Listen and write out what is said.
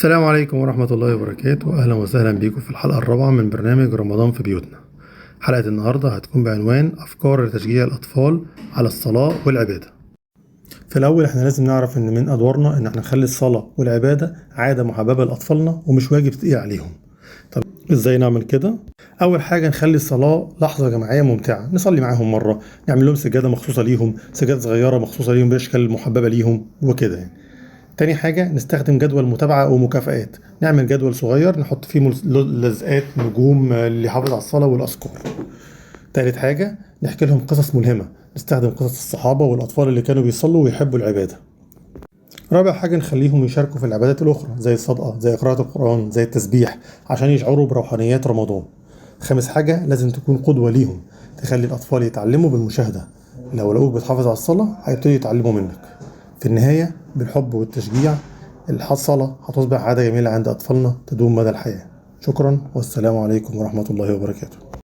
السلام عليكم ورحمة الله وبركاته. أهلا وسهلا بيكم في الحلقة الرابعة من برنامج رمضان في بيوتنا. حلقة النهاردة هتكون بعنوان أفكار لتشجيع الأطفال على الصلاة والعبادة. في الأول احنا لازم نعرف إن من أدوارنا إن احنا نخلي الصلاة والعبادة عادة محببة لأطفالنا ومش واجب تقيل عليهم. طب إزاي نعمل كده؟ أول حاجة نخلي الصلاة لحظة جماعية ممتعة، نصلي معاهم مرة، نعمل لهم سجادة مخصوصة ليهم، سجادة صغيرة مخصوصة ليهم بأشكال محببة ليهم وكده يعني. تاني حاجة نستخدم جدول متابعة ومكافآت، نعمل جدول صغير نحط فيه لزقات نجوم اللي يحافظ على الصلاة والأذكار. تالت حاجة نحكي لهم قصص ملهمة، نستخدم قصص الصحابة والأطفال اللي كانوا بيصلوا ويحبوا العبادة. رابع حاجة نخليهم يشاركوا في العبادات الأخرى زي الصدقة، زي قراءة القرآن، زي التسبيح، عشان يشعروا بروحانيات رمضان. خامس حاجة لازم تكون قدوة ليهم، تخلي الأطفال يتعلموا بالمشاهدة، لو لقوك بتحافظ على الصلاة هيبتدوا يتعلموا منك. في النهاية بالحب والتشجيع الصلاة هتصبح عادة جميلة عند أطفالنا تدوم مدى الحياة. شكرا والسلام عليكم ورحمة الله وبركاته.